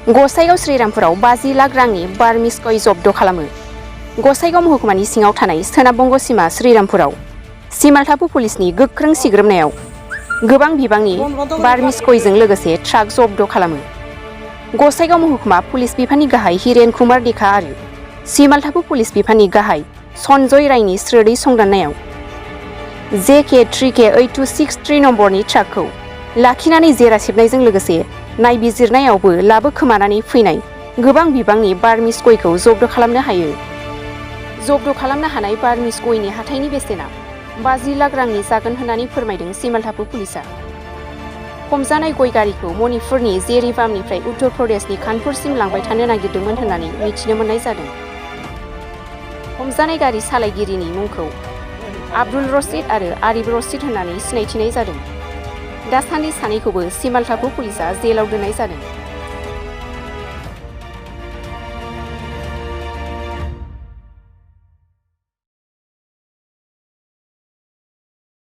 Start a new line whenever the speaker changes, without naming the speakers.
गसाइगाव श्रीरामपुराव 50 लाख रांनि बार्मिस गय जब्द खालामो। गसाइगाव महकुमानि सिङाव थानाय सोनाब बंग सीमा श्रीरामपुराव सिमालथापु पुलिसनि गोख्रों सिग्रोमनायाव गोबां बिबांनि बार्मिस गयजों लोगोसे ट्राक जब्द खालामो। गसाइगाव महकुमा पुलिस बिफाननि गाहाय हिरेन कुमार देखा आरो सिमालथापु पुलिस बिफाननि गाहाय सन्जय रायनि स्रोदै संदाननायाव JK3K8263 नम्बरनि ट्राकखौ लाखिनानै जेरा सेबनायजों लोगोसे नायबिजिरनायावबो लाबोखोमानानै फैनाय गोबां बिबांनि बार्मिस गयखौ जब्द खालामनो हायो। जब्द खालामनो हानाय बार्मिस गयनि हाथाइनि बेसेना 50 लाख रांनि जागोन होननानै फोरमायदों सिमालथापु पुलिसा। हमजानाय गय गारिखौ मणिपुरनि जेरिबामनिफ्राय उत्तर प्रदेशनि कानपुरसिम लांबाय थानो नागिरदोंमोन होननानै मिथिनो मोननाय जादों। हमजानाय गारि सालायगिरिनि मुंखौ आब्दुल रशीद आरो आरिफ रशीद होननानै सिनायथिनाय जादों। दासान्दि सानैखौबो सिमालथापु पुलिसा जेलाव दोननाय जादों।